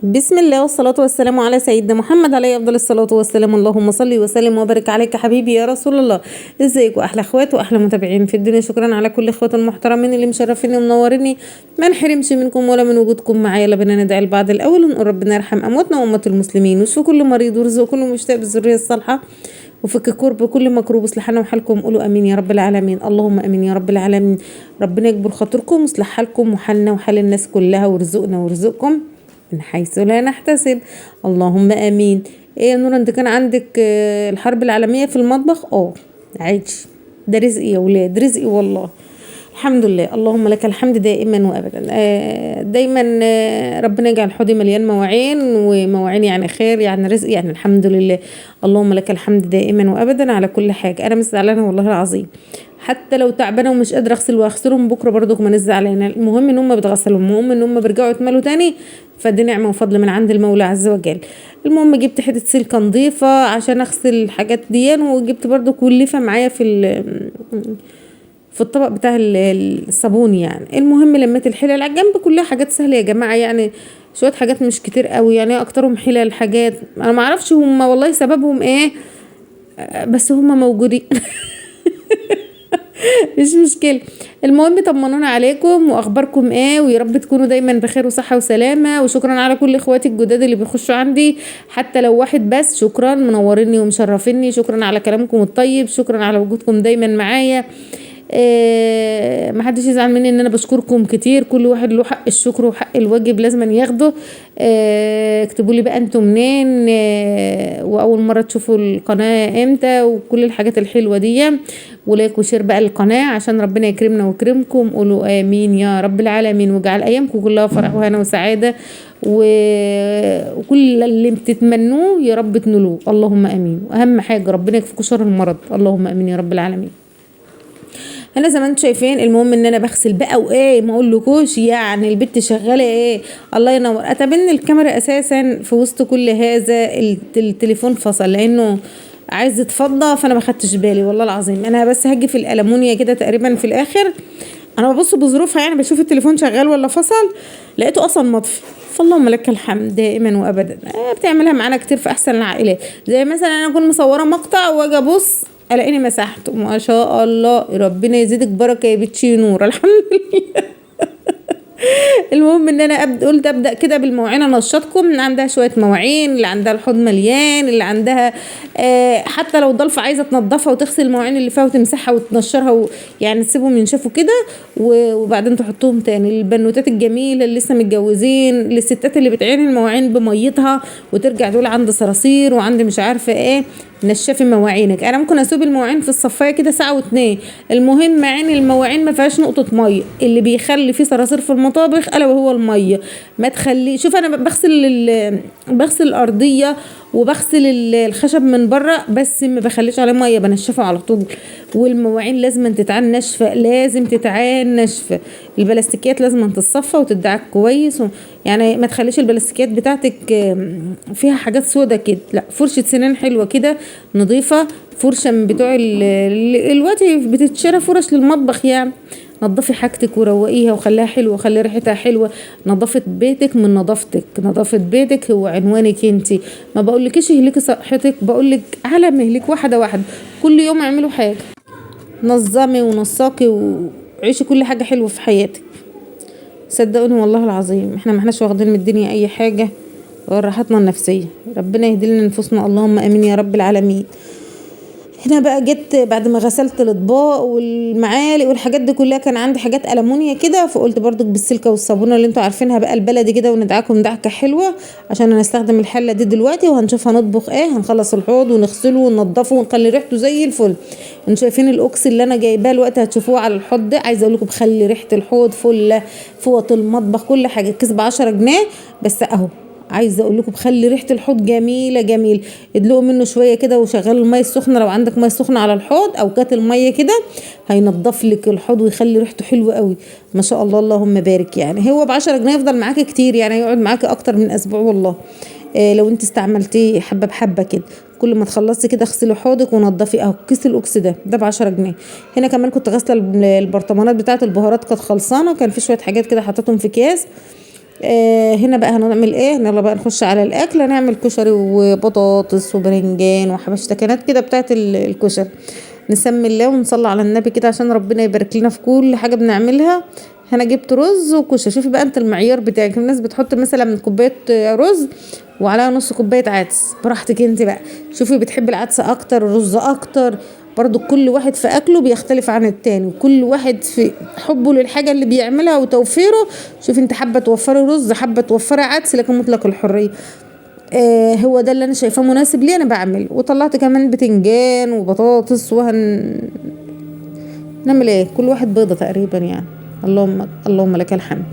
بسم الله والصلاة والسلام على سيدنا محمد عليه أفضل الصلاة والسلام. اللهم صل وسلم وبارك عليك يا حبيبي يا رسول الله. ازيكم احلى اخوات واحلى متابعين في الدنيا؟ شكرا على كل اخوات المحترمين اللي مشرفيني ومنوريني، ما نحرمش منكم ولا من وجودكم معايا. يلا بينا ندعي لبعض الاول ونقول ربنا يرحم امواتنا واموات المسلمين، واشفي كل مريض وارزق كل مشتاق بالذريه الصالحة، وفك كرب كل مكروب، واصلح لنا وحالكم. قولوا امين يا رب العالمين، اللهم امين يا رب العالمين. ربنا يكبر خاطركم ويصلح حالكم وحالنا وحال الناس كلها، ويرزقنا ويرزقكم من حيث لا نحتسب، اللهم امين. ايه يا نورة، انت كان عندك الحرب العالمية في المطبخ؟ عادي، ده رزقي يا ولاد، رزقي والله، الحمد لله، اللهم لك الحمد دائما وابدا. دايما ربنا يجعل حوضي مليان مواعين، ومواعين يعني خير، يعني رزق، يعني الحمد لله، اللهم لك الحمد دائما وابدا على كل حاجة. انا مش زعلانة والله العظيم، حتى لو تعبانة ومش قادرة اغسل واغسلهم بكره برضك ما زعلانة، المهم ان هم بيتغسلوا، المهم ان هم بيرجعوا يتملوا تاني، فدي نعمه وفضل من عند المولى عز وجل. المهم جبت حتة سلكه نظيفة عشان اغسل الحاجات دي، وجبت برضك ولفه معايا في الطبق بتاع الصابون يعني. المهم لميت الحلل على الجنب، كلها حاجات سهلة يا جماعة، يعني شوية حاجات مش كتير قوي، يعني اكترهم حلل، حاجات انا ما اعرفش هم والله سببهم ايه، بس هم موجودين مش مشكلة. المهم طمنونا عليكم واخباركم ايه، ويا رب تكونوا دايما بخير وصحة وسلامه. وشكرا على كل اخواتي الجداد اللي بيخشوا عندي، حتى لو واحد بس، شكرا، منوريني ومشرفيني، شكرا على كلامكم الطيب، شكرا على وجودكم دايما معايا. محدش يزعل مني ان انا بشكركم كتير، كل واحد له حق الشكر وحق الواجب لازم ياخده. اكتبوا لي بقى انتم منين، واول مرة تشوفوا القناة امتى، وكل الحاجات الحلوة دي، و like و share بقى القناة عشان ربنا يكرمنا ويكرمكم. قولوا امين يا رب العالمين، واجعل ايامكم كلها فرح وهنا وسعادة، وكل اللي بتتمنوه يا رب تنولوه، اللهم امين. واهم حاجة ربنا يكفيكم شر المرض، اللهم امين يا رب العالمين. انا زي ما انتم شايفين، المهم ان انا بغسل بقى، وايه ما اقولكوش يعني البت شغالة ايه، الله ينور. اتمنى الكاميرا اساسا في وسط كل هذا التليفون فصل لانه عايز يتفضى، فانا ما خدتش بالي والله العظيم. انا بس هاجي في الالمونيا كده تقريبا في الاخر، انا ببص بظروفها يعني، بشوف التليفون شغال ولا فصل، لقيته اصلا مطفي. فاللهم لك الحمد دائما وابدا. بتعملها معانا كتير في احسن العائلات، زي مثلا انا اكون مصوره مقطع واجي ابص الاقيني مسحته، ما شاء الله، ربنا يزيدك بركة يا بتشي نور، الحمد لله. المهم ان انا قلت ابدا كده بالمواعين، انشطكم. اللي عندها شوية مواعين، اللي عندها الحوض مليان، اللي عندها حتى لو ضلفه عايزه تنضفها وتغسل المواعين اللي فيها وتمسحها وتنشرها يعني تسيبهم ينشفوا كده وبعدين تحطهم تاني. البنوتات الجميلة اللي لسه متجوزين، للستات اللي بتعين المواعين بميتها وترجع تقول عندي صراصير وعندي مش عارفه ايه، نشفي مواعينك. انا ممكن اسيب المواعين في الصفايه كده ساعة واتنين، المهم عين المواعين ما فيهاش نقطة مية. اللي بيخلي فيه صراصير في المطابخ الا وهو المية، ما تخلي. شوف انا بغسل الارضية وبغسل الخشب من بره، بس ما بخليش عليه مية، بنشفه على طول. والمواعين لازم تتعان ناشفة، لازم تتعان ناشفة. البلاستيكيات لازم تتصفى وتدعك كويس، يعني ما تخليش البلاستيكيات بتاعتك فيها حاجات سودا كده، لا، فرشه سنان حلوة كده نظيفة، فرشه من بتوع الوقت بتتشرى فرش للمطبخ يعني. نظفي حاجتك وروقيها وخليها حلوة وخلي ريحتها حلوة. نظافة بيتك من نظافتك، نظافة بيتك هو عنوانك انتي. ما بقولكيش اهلكي صحتك، بقولك على مهلك، واحدة واحدة، كل يوم اعملوا حاجة، نظمي ونساقي وعيشي كل حاجة حلوة في حياتك. صدقوني والله العظيم احنا ما احناش واخدين من الدنيا اي حاجة غير راحتنا النفسية. ربنا يهدي لنا نفوسنا، اللهم امين يا رب العالمين. هنا بقى جيت بعد ما غسلت الاطباق والمعالق والحاجات دي كلها، كان عندي حاجات ألمونيا كده، فقلت برضك بالسلكه والصابونه اللي انتوا عارفينها بقى البلدي كده، وندعكم دعكه حلوة عشان انا استخدم الحلة دي دلوقتي. وهنشوف هنطبخ ايه، هنخلص الحوض ونغسله وننضفه ونخلي ريحته زي الفل. انتوا شايفين الاوكس اللي انا جايباه الوقت هتشوفوه على الحوض ده، عايزه اقول لكم بخلي ريحه الحوض فله، فوط المطبخ، كل حاجة. الكيس ب10 جنيه بس اهو، عايزه اقول لكم بخلي ريحه الحوض جميلة جميل. ادلقوا منه شوية كده وشغلوا المية السخنة، لو عندك مية سخنة على الحوض او كاتل مية كده، هينضف لك الحوض ويخلي ريحته حلوة قوي ما شاء الله، اللهم بارك. يعني هو ب10 جنيه يفضل معاكي كتير، يعني يقعد معاكي اكتر من اسبوع والله، لو انت استعملتيه حبه بحبه كده. كل ما تخلصي كده اغسلي حوضك ونضفي اهو كيس الاوكس ده ب10 جنيه. هنا كمان كنت غاسله البرطمانات بتاعه البهارات، كانت خلصانه، كان في شوية حاجات كده حطيتهم في اكياس. هنا بقى هنعمل ايه؟ يلا بقى نخش على الاكل. هنعمل كشري وبطاطس وبرنجان وحبشتكنات كده بتاعت الكشري. نسمي الله ونصلي على النبي كده عشان ربنا يبارك لنا في كل حاجة بنعملها. هنا جبت رز وكشري. شوفي بقى انت المعيار بتاعك. الناس بتحط مثلا كوباية رز وعليها نص كوباية عدس، براحتك انت بقى. شوفي بتحبي العدس اكتر الرز اكتر، برضو كل واحد في اكله بيختلف عن التاني، وكل واحد في حبه للحاجة اللي بيعملها وتوفيره. شوفي انت حابة توفري رز، حابة توفري عدس، لكن مطلق الحرية. هو ده اللي انا شايفاه مناسب لي انا بعمل. وطلعت كمان بتنجان وبطاطس، وهن نعمل ايه، كل واحد بيضة تقريبا يعني. اللهم لك الحمد.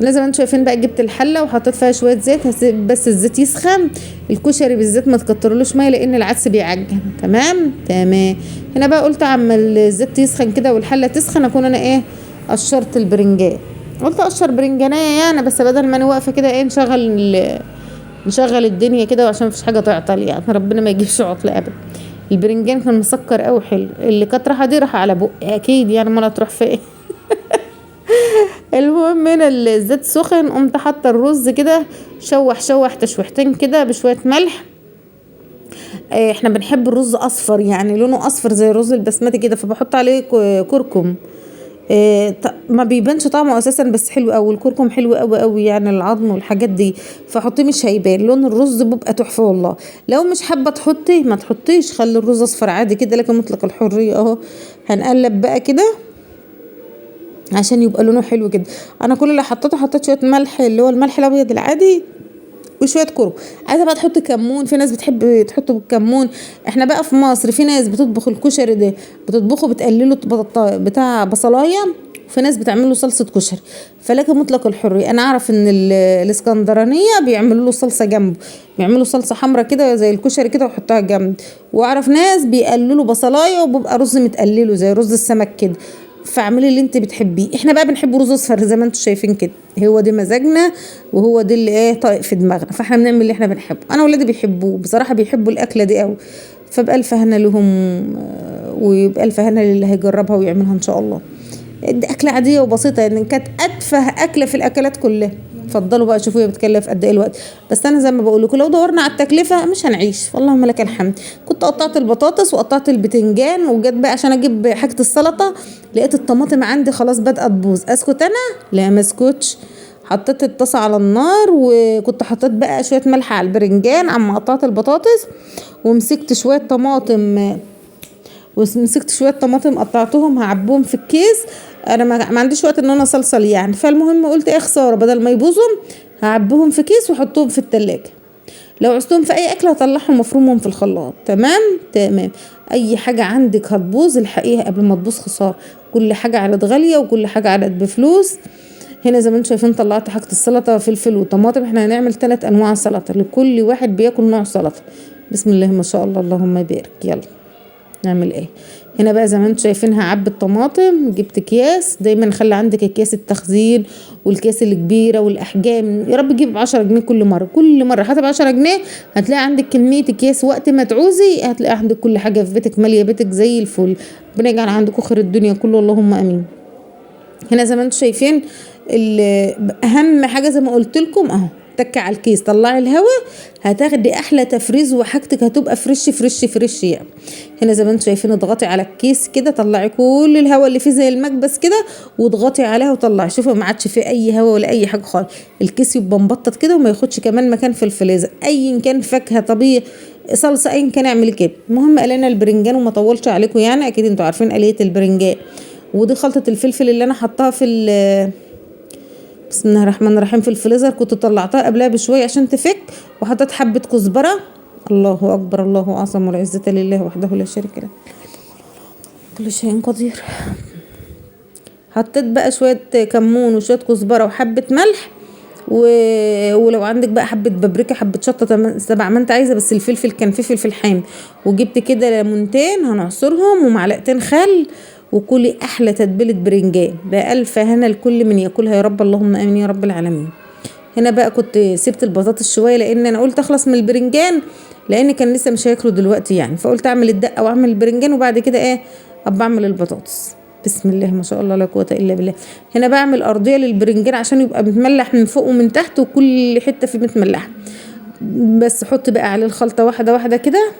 لازم انتوا شايفين بقى جبت الحلة وحطيت فيها شوية زيت، هسيب بس الزيت يسخن. الكشري بالزيت ما تكترلوش مية لان العدس بيعجن. تمام تمام. هنا بقى قلت عم الزيت يسخن كده والحله تسخن اكون انا ايه قشرت البرنجان. قلت اقشر برنجانيه يعني، بس بدل ما انا واقفة كده ايه نشغل الدنيا كده عشان مفيش حاجة تعطل يعني، ربنا ما يجيبش عطل ابدا. البرنجان كان مسكر قوي حلو، اللي كانت راحة دي راح على بقي اكيد يعني، ما تروح فين. المهم هنا الزيت سخن، قمت حاطه الرز كده شوح تشويحتين كده بشوية ملح. احنا بنحب الرز اصفر يعني لونه اصفر زي الرز البسمتي كده، فبحط عليه كركم. ما بيبانش طعمه اساسا بس حلو قوي. الكركم حلو قوي قوي يعني العظم والحاجات دي، فحطيه مش هيبان لون الرز، بيبقى تحفة والله. لو مش حابة تحطي ما تحطيش، خلي الرز اصفر عادي كده، لكن مطلق الحرية اهو. هنقلب بقى كده عشان يبقى لونه حلو كده. انا كل اللي حطيته حطيت شوية ملح اللي هو الملح الابيض العادي وشوية كركم. عايزه بقى تحط كمون، في ناس بتحب تحطه بالكمون. احنا بقى في مصر في ناس بتطبخ الكشري ده بتطبخه بتقلله بتاع بصلايه، وفي ناس بتعمله صلصه كشري، فلكن مطلق الحرية. انا اعرف ان الاسكندرانية بيعملوا له صلصه جنبه، بيعملوا صلصه حمراء كده زي الكشري كده ويحطوها جنب. واعرف ناس بيقللوا بصلايه وبيبقى رز متقلله زي رز السمك كده. فاعملي اللي انت بتحبيه. احنا بقى بنحب رز اصفر زي ما انتم شايفين كده، هو ده مزاجنا وهو ده اللي ايه طايق في دماغنا، فاحنا بنعمل اللي احنا بنحبه. انا ولادي بيحبوه بصراحة، بيحبوا الاكلة دي قوي، فبألف هنا لهم وبألف هنا للي هيجربها ويعملها ان شاء الله. دي اكله عادية وبسيطة يعني، كانت اتفه اكله في الاكلات كلها. اتفضلوا بقى شوفوا هي بتكلف قد ايه الوقت. بس انا زي ما بقول لكم لو دورنا على التكلفة مش هنعيش، اللهم لك الحمد. كنت قطعت البطاطس وقطعت البتنجان، وجت بقى عشان اجيب حاجة السلطة لقيت الطماطم عندي خلاص بدأت تبوظ. اسكت انا؟ لا ما اسكتش. حطيت الطاسه على النار وكنت حطيت بقى شوية ملح على البرنجان عما قطعت البطاطس، ومسكت شوية طماطم، قطعتهم هعبهم في الكيس. انا ما عنديش وقت ان انا اصلصل يعني، فالمهم قلت ايه خسارة بدل ما يبوظهم هعبهم في كيس واحطهم في التلاجة. لو عوزتهم في اي اكله هطلعهم مفرومهم في الخلاط. تمام تمام. اي حاجة عندك هتبوظ الحقيقة قبل ما تبوظ خسارة. كل حاجة علت غالية وكل حاجة علت بفلوس. هنا زي ما انتم شايفين طلعت حاجة السلطة فلفل وطماطم. احنا هنعمل 3 انواع سلطة، لكل واحد بياكل نوع سلطة. بسم الله ما شاء الله اللهم بارك. يلا نعمل ايه هنا بقى؟ زي ما انتم شايفين هعبي الطماطم. جبت اكياس، دايما خلي عندك اكياس التخزين والكياس الكبيرة والاحجام. يا رب تجيب 10 جنيه كل مرة، كل مرة حتى ب 10 جنيه هتلاقي عندك كمية اكياس وقت ما تعوزي، هتلاقي عندك كل حاجة في بيتك ماليه بيتك زي الفل. ربنا يجعل عندكم خير الدنيا كله اللهم امين. هنا زي ما انتم شايفين اهم حاجة زي ما قلت لكم اهو، تك على الكيس طلعي الهواء هتاخدي احلى تفريز وحاجتك هتبقى fresh fresh fresh يعني. هنا زي ما انتم شايفين اضغطي على الكيس كده، طلعي كل الهواء اللي فيه زي المكبس كده واضغطي عليها وطلعي. شوفوا ما عادش فيه اي هواء ولا اي حاجة خالص. الكيس يبقى مبطط كده وما ياخدش كمان مكان في الفريزر، ايا كان فاكهة طبيعي صلصه ايا كان اعملي كده. المهم قلنا البرنجان وما طولش عليكم يعني، اكيد انتوا عارفين قليه البرنجان. ودي خلطه الفلفل اللي انا حطاها في بسم الله الرحمن الرحيم في الفريزر، كنت طلعتها قبلها بشوية عشان تفك، وحطيت حبه كزبره. الله اكبر الله اعظم والعزة لله وحده لا شريك له كل شيء قدير. حطيت بقى شوية كمون وشوية كزبره وحبه ملح ولو عندك بقى حبه بابريكا حبه شطه تبع ما انت عايزه، بس الفلفل كان فيه فلفل حامي. وجبت كده ليمونتين هنعصرهم ومعلقتين خل، وكلي احلى تتبيله برنجان بألف هنا لكل من ياكلها يا رب اللهم امين يا رب العالمين. هنا بقى كنت سبت البطاطس شوية لان انا قلت اخلص من البرنجان لان كان لسه مش هياكلوا دلوقتي يعني، فقلت اعمل الدقة واعمل البرنجان وبعد كده ايه ابقى اعمل البطاطس. بسم الله ما شاء الله لا قوة الا بالله. هنا بعمل ارضية للبرنجان عشان يبقى متملح من فوق ومن تحت، وكل حتة فيه متملحه. بس حط بقى عليه الخلطة واحدة واحدة كده،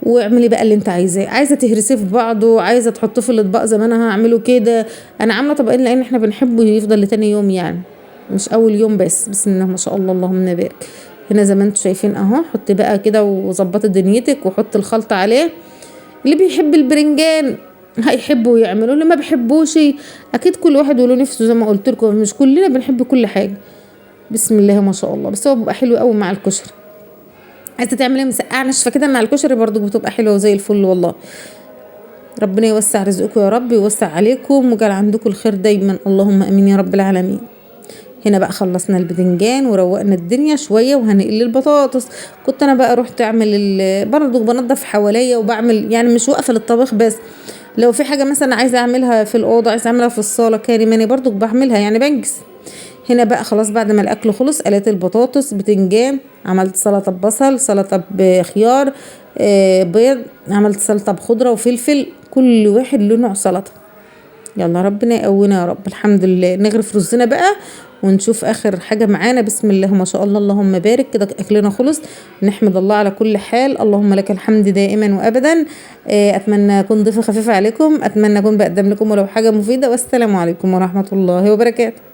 واعملي بقى اللي انت عايزاه. عايزه تهرسيه في بعضه، عايزه تحطيه في الاطباق زي ما انا هعمله كده. انا عامله طبقين لان احنا بنحبه يفضل لتاني يوم، يعني مش اول يوم بس. بسم الله ما شاء الله اللهم بارك. هنا زي ما انتم شايفين اهو، حطي بقى كده وظبطي دنيتك وحطي الخلطة عليه. اللي بيحب البرنجان هيحبه ويعمله، اللي ما بيحبوش اكيد كل واحد وله نفسه زي ما قلت لكم، مش كلنا بنحب كل حاجة. بسم الله ما شاء الله. بس هو بيبقى حلو قوي مع الكشري. عايزه تعملي مسقعه ناشفة كده مع الكشري برضو بتبقى حلوة وزي الفل والله. ربنا يوسع رزقكم يا رب، ويوسع عليكم ويجعل عندكم الخير دايما، اللهم امين يا رب العالمين. هنا بقى خلصنا البدنجان وروقنا الدنيا شوية، وهنقلي البطاطس. كنت انا بقى رحت اعمل برضو بنضف حواليا وبعمل، يعني مش واقفة للطبيخ بس، لو في حاجة مثلا عايزه اعملها في الاوضة، عايزه اعملها في الصاله كاري ماني برضو بعملها، يعني بنجز. هنا بقى خلاص بعد ما الاكل خلص، قليت البطاطس بتنجان، عملت سلطة ببصل، سلطة بخيار، بيض، عملت سلطة بخضره وفلفل، كل واحد له نوع سلطة. يلا ربنا يقوينا يا رب. الحمد لله. نغرف رزنا بقى ونشوف اخر حاجة معانا. بسم الله ما شاء الله اللهم بارك. كده اكلنا خلص، نحمد الله على كل حال، اللهم لك الحمد دائما وابدا. اتمنى اكون ضيفه خفيفة عليكم، اتمنى اكون بقدم لكم ولو حاجة مفيدة، والسلام عليكم ورحمة الله وبركاته.